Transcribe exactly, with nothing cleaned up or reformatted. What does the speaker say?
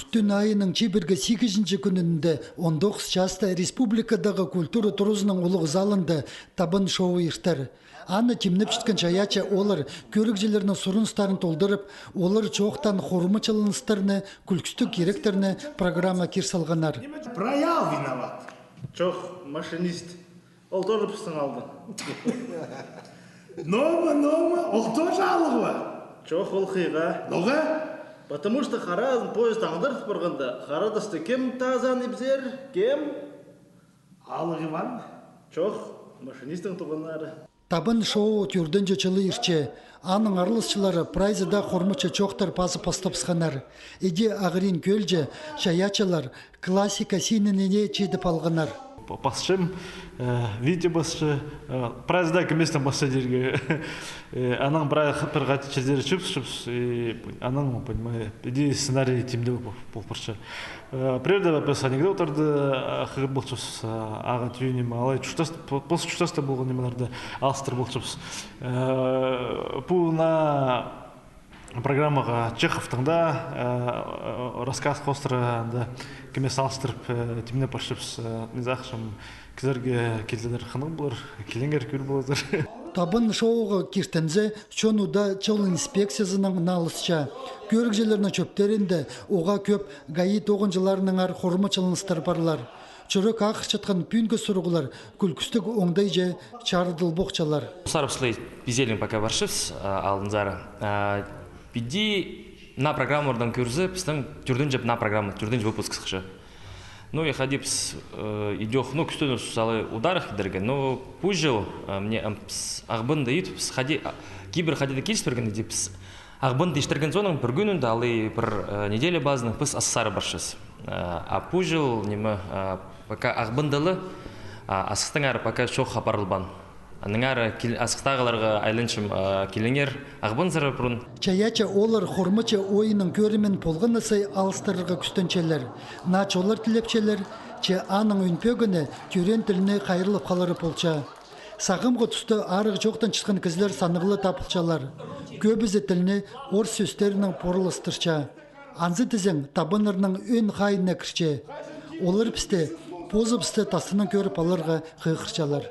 Пӱтӱн айының чибіргі сигізінҷі кӱнінде он тоғыс часта республикадағы культура туразының улуғ залында «Табын» шоу иртер. Аны тимнепчеткен чайаачы ооллар кӧрігҷілернің сурыныстарын толдырып, олар чоохтаан хормачыланыстарны, кӱлкістіг иректерні программаа кир салғаннар. Проял виноват. Чох, машинист. Ол тоже пістің алды. Номы, номы, ол тоже алығ ба? Чох, ол хыйға. Ноға? Потому что хараазын поезд аңдарып парғанда, харадасты кем тазан ибзер? Кем? Алығ Иван? Чох, машинистің туғаннары. «Табын» шоу тӧртінҷі чылы иртче. Аның араласчылары прайзы даа хормачы чоохтар пазып пастабысханнар. Іди Ағырин кӧлҷе чайаачылар классика синініне читіп алғаннар. Па-, пасчам, э, видео пасча, э, прайзы даа кӧместең пасча дирге. Э, анаң прай х-, пір хати чирзер чыпс, чыпс, и анаң, понимаю, іди сценарий тимде пол-, пол парча. Э, прежде піс анекдоттарды, э, хығыр полчабыс, э, ағаа тӱӱнім, алай чуртас, по-, пос чуртаста полған нимелерні алыстыр полчабыс. Э, пу на программаға Чеховтың даа, э, э, рассказ хоостыра, анда кӧмес алыстырып, э, тимнеп парчабыс, э, не знаю, ахчам кізілерге килзелер, хынығ полар, киліңер, кӧр поларзар. «Табын» шоуға киртінзе, чон удаа чол инспекциязынаң налысча. Кӧрігҷілернің чӧптерінде уғаа кӧп ГАИ тоғынҷыларынаңар хормачыланыстар парлар. Чӱрек ағырчатхан пӱӱнгі сурығлар кӱлкістіг оңдайҷа чарыдылбохчалар. Сарапсылай пизелең пока парчабыс, а, алынзар. А, піди на программалардаң кӧрзе, пістің тӧртінҷі на программа, тӧртінҷі выпуск сыхча. Ну, и хайди піс, э, идӧк, ну, кӱстеніп салай ударах кидерге, но пу чыл, э, мына, м, піс Ағбанда ит, піс хайди, а, кибір хайди даа киліс пирген, иди піс Ағбанда иртірген соонаң пір кӱнінде, алай пір, э, неделя пазынаң піс Асхыссар парчабыс. Э, а пу чыл, ниме, э, пока Ағбанда ла, а, Асхыстаңар пока чох апарылбаан. Аннаңар кил-, Асхыстағыларға айланчам, а, киліңер, Ағбанзар пурун. Чайаачы ооллар хормачы ойынның кӧрімін полған на сай алыстырарға кӱстенчелер. Наа чоллар тілепчелер, че аның ӧӧн пӧгіні тӧреен тілні хайраллап халары полча. Сағамғы туста арығ чоохтанчатхан кізілер саннығ ла табылчалар. Кӧбізі тілні орыс сӧстерінең порыластырча. Анзы тізең, табыннарның ӧӧн хайиинна кірче. Олар пісті позыбысты тастынаң кӧріп аларға хығырчалар.